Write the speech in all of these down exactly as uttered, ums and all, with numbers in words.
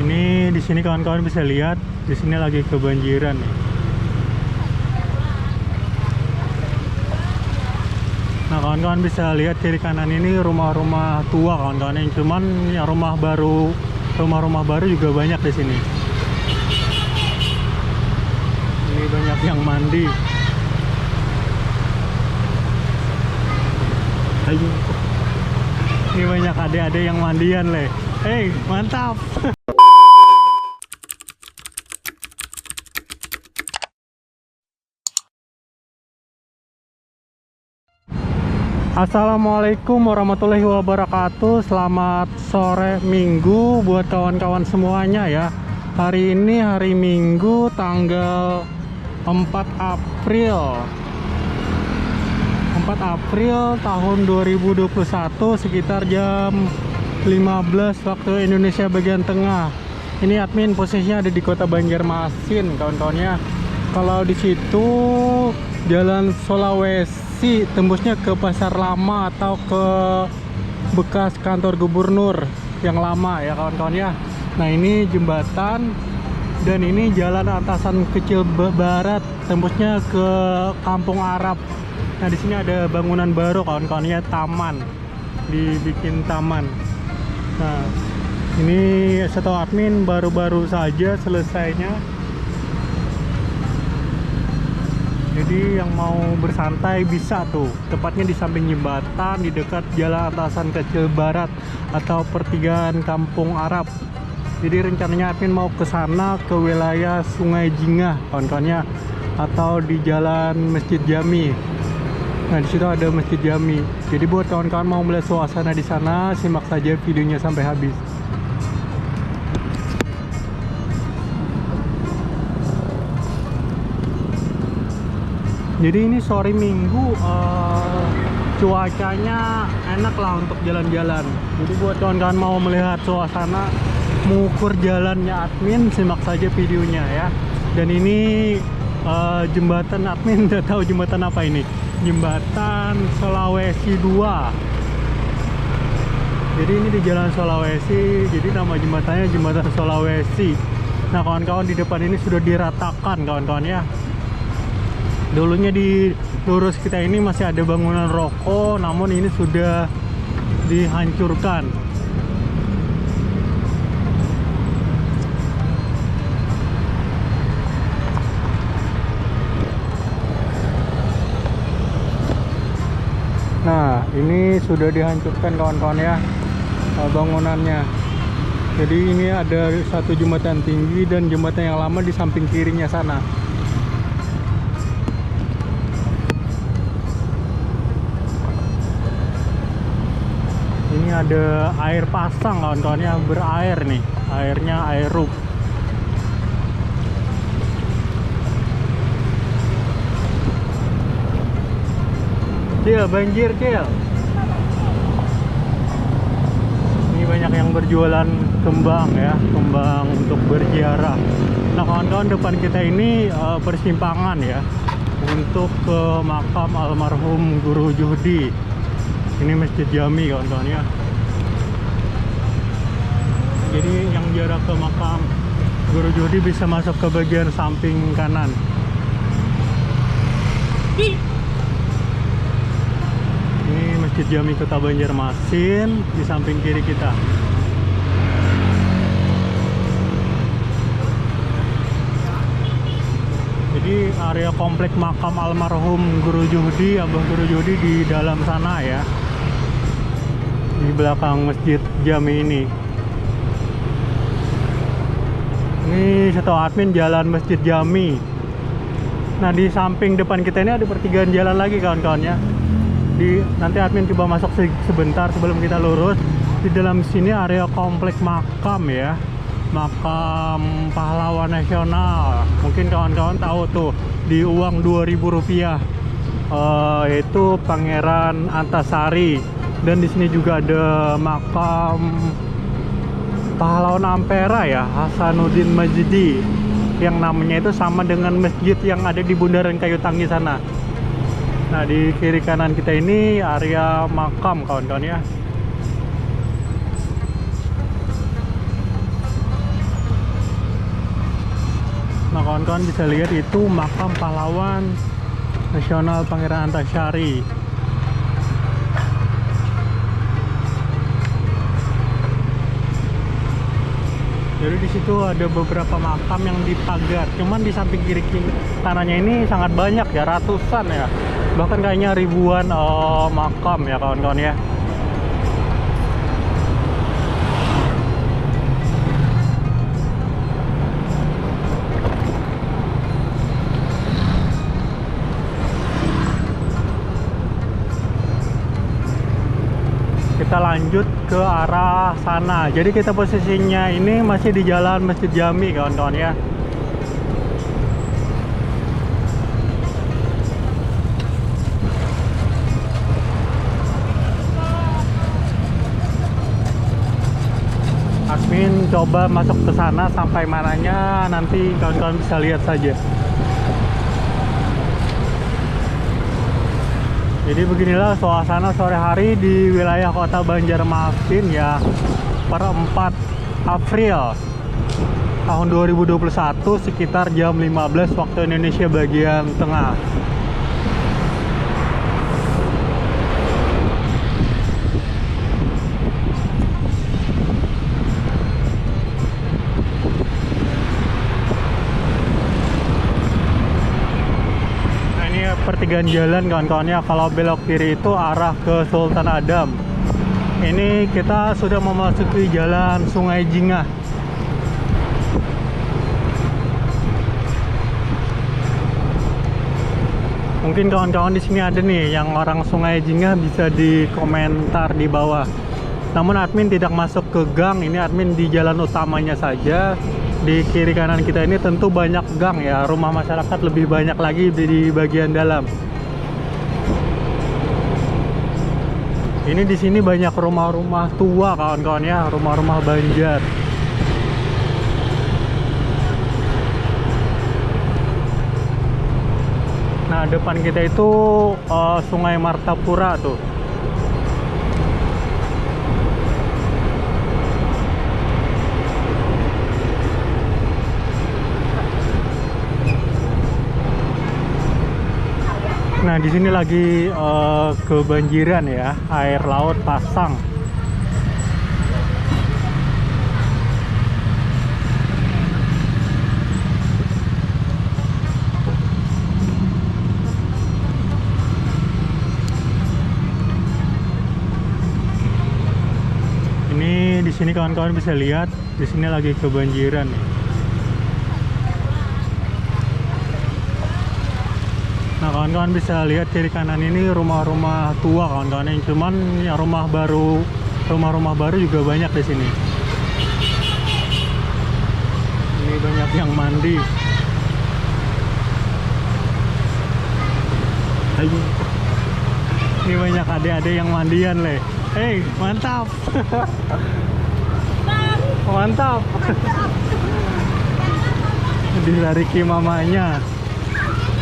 Ini di sini kawan-kawan bisa lihat, di sini lagi kebanjiran nih. Nah, kawan-kawan bisa lihat kiri kanan ini rumah-rumah tua, kawan-kawan, yang cuman yang rumah baru, rumah-rumah baru juga banyak di sini. Ini banyak yang mandi. Ayo. Ini banyak adik-adik yang mandian, leh. Hei, mantap. Assalamualaikum warahmatullahi wabarakatuh. Selamat sore Minggu buat kawan-kawan semuanya ya. Hari ini hari Minggu, tanggal empat April. Empat April tahun dua ribu dua puluh satu, sekitar jam lima belas waktu Indonesia bagian tengah. Ini admin posisinya ada di kota Banjarmasin, kawan-kawannya. Kalau di situ, Jalan Sulawesi, tembusnya ke Pasar Lama atau ke bekas kantor gubernur yang lama ya, kawan-kawan ya. Nah, ini jembatan, dan ini Jalan Antasan Kecil Ba-, Barat, tembusnya ke Kampung Arab. Nah, di sini ada bangunan baru, kawan-kawannya, taman, dibikin taman. Nah, ini setahu admin baru-baru saja selesainya. Jadi yang mau bersantai bisa tuh. Tepatnya di samping jembatan, di dekat Jalan Antasan Kecil Barat atau pertigaan Kampung Arab. Jadi rencananya admin mau ke sana, ke wilayah Sungai Jingah, kawan-kawannya, atau di Jalan Masjid Jami. Nah, di situ ada Masjid Jami. Jadi buat kawan-kawan mau melihat suasana di sana, simak saja videonya sampai habis. Jadi ini sore Minggu, eh, cuacanya enak lah untuk jalan-jalan. Jadi buat kawan-kawan mau melihat suasana, mengukur jalannya admin, simak saja videonya ya. Dan ini, eh, jembatan, admin udah tahu jembatan apa ini. Jembatan Sulawesi dua. Jadi ini di Jalan Sulawesi, jadi nama jembatannya Jembatan Sulawesi. Nah, kawan-kawan, di depan ini sudah diratakan, kawan-kawan ya. Dulunya di lurus kita ini masih ada bangunan ruko, namun ini sudah dihancurkan. Nah, ini sudah dihancurkan, kawan-kawan ya, eh, bangunannya. Jadi ini ada satu jembatan tinggi dan jembatan yang lama di samping kirinya sana. Ini ada air pasang, kawan-kawan ya, berair nih. Airnya air rub. Cil, banjir, Cil. Ini banyak yang berjualan kembang ya, kembang untuk berziarah. Nah, kawan-kawan, depan kita ini, eh, persimpangan ya, untuk ke makam almarhum Guru Juhdi. Ini Masjid Jami, kawan-kawan ya. Jadi yang jarak ke makam Guru Juhdi bisa masuk ke bagian samping kanan. Ini Masjid Jami Kota Banjarmasin di samping kiri kita. Jadi area komplek makam almarhum Guru Juhdi, Abah Guru Juhdi, di dalam sana ya, di belakang Masjid Jami ini. Ini setahu admin jalan Masjid Jami. Nah, di samping depan kita ini ada pertigaan jalan lagi, kawan-kawannya. Di, nanti admin coba masuk se-, sebentar sebelum kita lurus. Di dalam sini area komplek makam ya. Makam pahlawan nasional. Mungkin kawan-kawan tahu tuh, di uang dua ribu rupiah. Eh, yaitu Pangeran Antasari. Dan di sini juga ada makam pahlawan Ampera ya, Hasanuddin Majidi, yang namanya itu sama dengan masjid yang ada di Bundaran Kayu Tanggi sana. Nah, di kiri kanan kita ini area makam, kawan-kawan ya. Kawan-kawan bisa lihat itu makam pahlawan nasional Pangeran Antasari. Jadi di situ ada beberapa makam yang dipagar. Cuman di samping kiri kanannya ini sangat banyak ya, ratusan ya. Bahkan kayaknya ribuan uh, makam ya kawan-kawan ya. Kita lanjut ke arah sana. Jadi kita posisinya ini masih di jalan Masjid Jami kawan-kawan ya. Admin coba masuk ke sana, sampai mananya nanti kawan-kawan bisa lihat saja. Jadi beginilah suasana sore hari di wilayah kota Banjarmasin ya, per empat April tahun dua ribu dua puluh satu sekitar jam lima belas waktu Indonesia bagian tengah. Nah, ini pertigaan jalan kawan-kawannya. Kalau belok kiri itu arah ke Sultan Adam. Ini kita sudah memasuki jalan Sungai Jingah. Mungkin kawan-kawan di sini ada nih yang orang Sungai Jingah, bisa di komentar di bawah. Namun admin tidak masuk ke gang, ini admin di jalan utamanya saja. Di kiri kanan kita ini tentu banyak gang ya, rumah masyarakat lebih banyak lagi di, di bagian dalam. Ini di sini banyak rumah-rumah tua kawan-kawan ya, rumah-rumah Banjar. Nah, depan kita itu uh, Sungai Martapura tuh. Nah, di sini lagi uh, kebanjiran ya, air laut pasang. Ini di sini kawan-kawan bisa lihat, di sini lagi kebanjiran. Nah, kawan-kawan bisa lihat kiri kanan ini rumah-rumah tua kawan-kawan, yang cuman yang rumah baru, rumah-rumah baru juga banyak di sini. Ini banyak yang mandi. Ayo. Ini banyak adik-adik yang mandian leh. Hei, mantap. Mantap. Dilariki mamanya.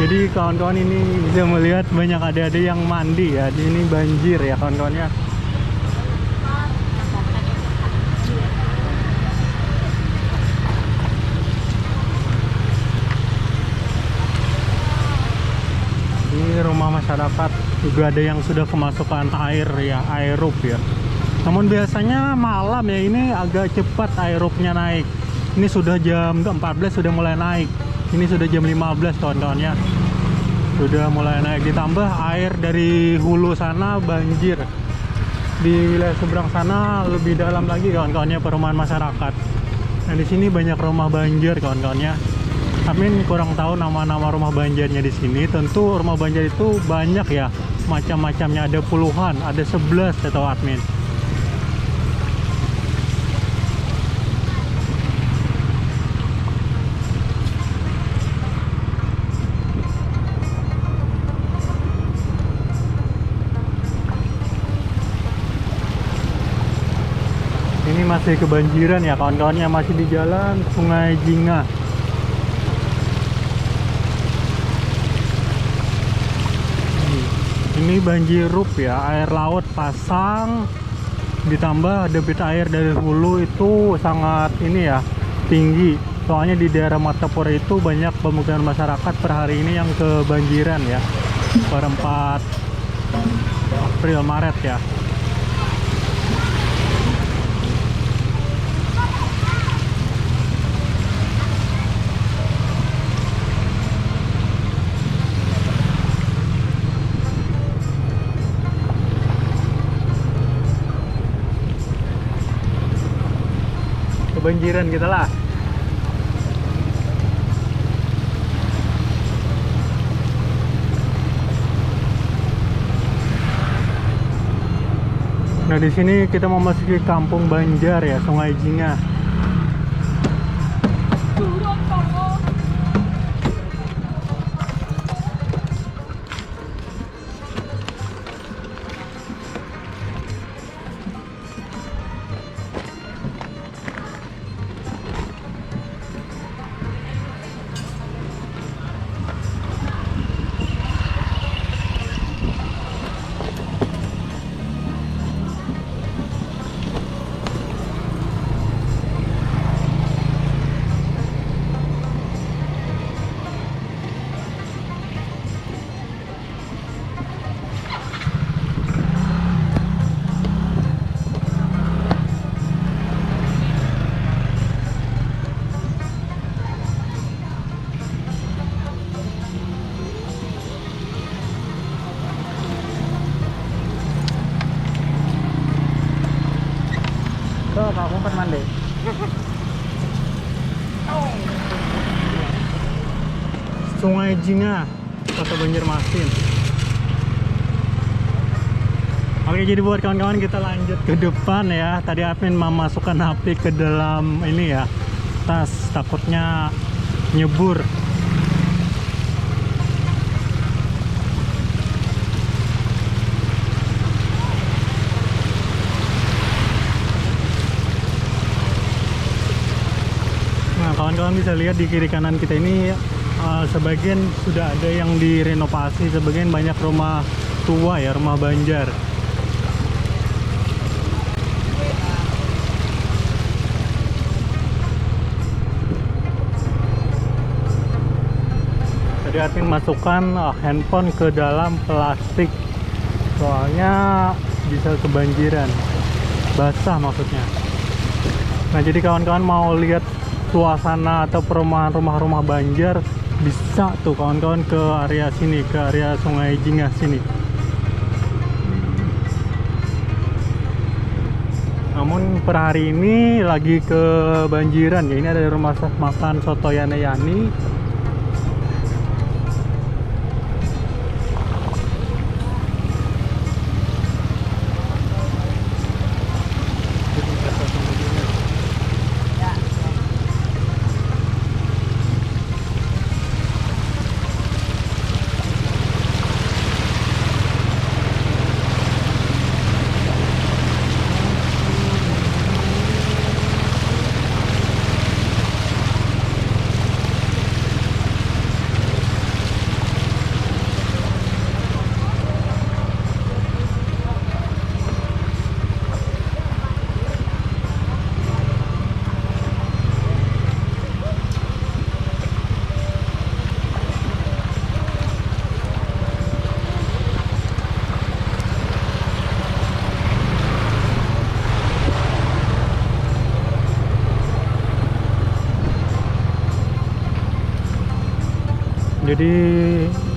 Jadi kawan-kawan ini bisa melihat banyak adik-adik yang mandi ya. Di sini banjir ya kawan-kawan ya. Ini rumah masyarakat juga ada yang sudah kemasukan air ya, air rop ya. Namun biasanya malam ya ini agak cepat air ropnya naik. Ini sudah jam empat belas sudah mulai naik. Ini sudah jam lima belas kawan-kawan ya. Sudah mulai naik, ditambah air dari hulu sana banjir. Di wilayah seberang sana lebih dalam lagi kawan-kawannya perumahan masyarakat. Nah, di sini banyak rumah banjir kawan-kawannya. Admin kurang tahu nama-nama rumah banjirnya di sini. Tentu rumah banjir itu banyak ya, macam-macamnya, ada puluhan, ada sebelas setahu admin. Ini masih kebanjiran ya kawan-kawannya, masih di jalan Sungai Jingah. Ini banjir rop ya, air laut pasang, ditambah debit air dari hulu itu sangat ini ya, tinggi. Soalnya di daerah Martapura itu banyak pemukiman masyarakat per hari ini yang kebanjiran ya, per empat April, Maret ya. Kebanjiran kita lah. Nah, di sini kita memasuki Kampung Banjar ya, Sungai Jingah. Tuh, aku empat mandi. Sungai Jingah, Kota Banjarmasin. Oke, jadi buat kawan-kawan, kita lanjut ke depan ya. Tadi admin memasukkan H P ke dalam ini ya, tas, takutnya nyebur. Nah, kawan-kawan bisa lihat di kiri kanan kita ini, eh, sebagian sudah ada yang direnovasi, sebagian banyak rumah tua ya, rumah Banjar. Tadi admin masukkan, eh, handphone ke dalam plastik, soalnya bisa kebanjiran, basah maksudnya. Nah, jadi kawan-kawan mau lihat suasana atau perumahan, rumah-rumah Banjar, bisa tuh kawan-kawan ke area sini, ke area Sungai Jingah sini. Namun per hari ini lagi kebanjiran ya. Ini ada rumah sa-, makan soto Yana Yani. Jadi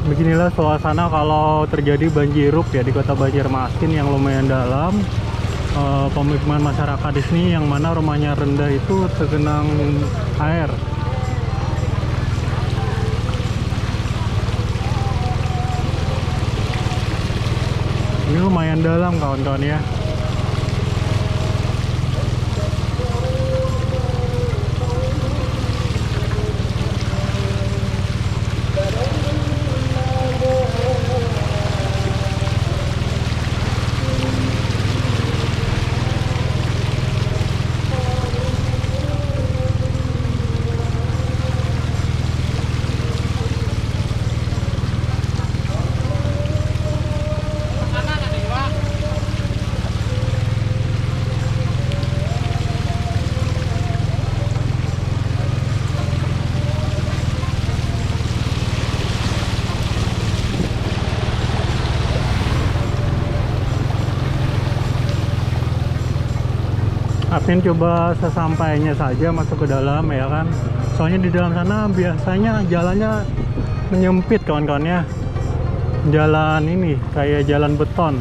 beginilah suasana kalau terjadi banjirop ya di kota Banjarmasin yang lumayan dalam. Eh, pemukiman masyarakat di sini yang mana rumahnya rendah itu tergenang air. Ini lumayan dalam, kawan-kawan, ya. Coba sesampainya saja masuk ke dalam, ya kan. Soalnya di dalam sana biasanya jalannya menyempit, kawan-kawannya. Jalan ini kayak jalan beton.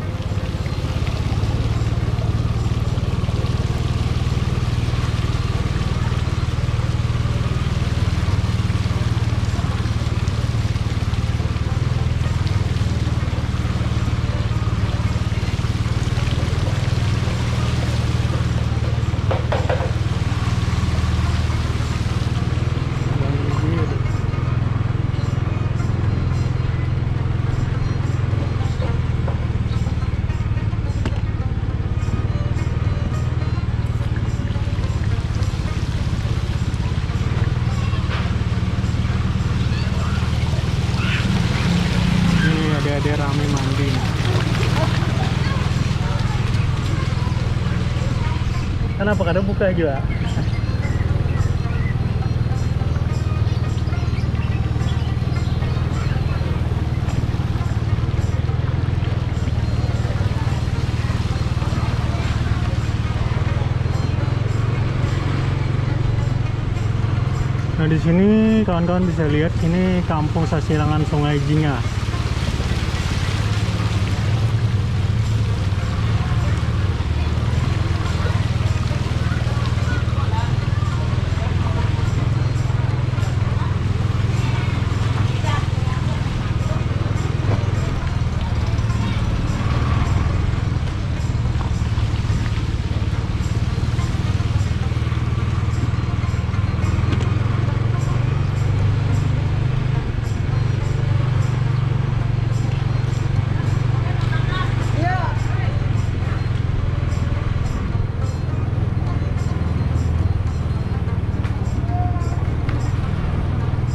Ini ada-ada rame mandi nih. Kenapa kada buka juga? Nah, di sini kawan-kawan bisa lihat, ini Kampung Sasilangan Sungai Jingah.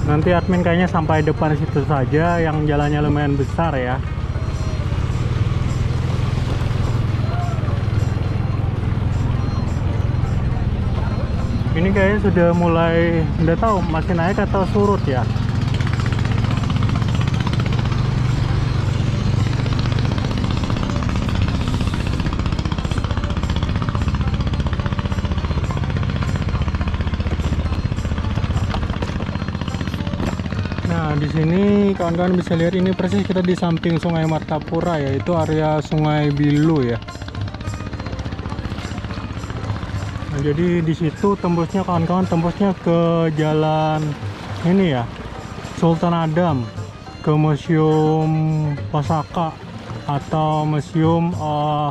Nanti admin kayaknya sampai depan situ saja, yang jalannya lumayan besar ya. Ini kayaknya sudah mulai, nggak tahu masih naik atau surut ya. Nah, di sini kawan-kawan bisa lihat, ini persis kita di samping Sungai Martapura ya, itu area Sungai Bilu ya. Nah, jadi di situ tembusnya kawan-kawan, tembusnya ke jalan ini ya, Sultan Adam, ke Museum Pusaka atau museum, eh,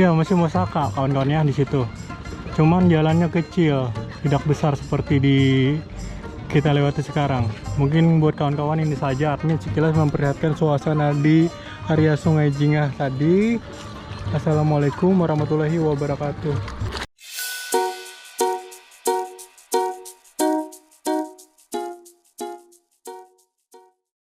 ya, Museum Pusaka kawan-kawan ya di situ. Cuman jalannya kecil, tidak besar seperti di kita lewati sekarang. Mungkin buat kawan-kawan ini saja admin sekilas memperlihatkan suasana di area Sungai Jingah tadi. Assalamualaikum warahmatullahi wabarakatuh.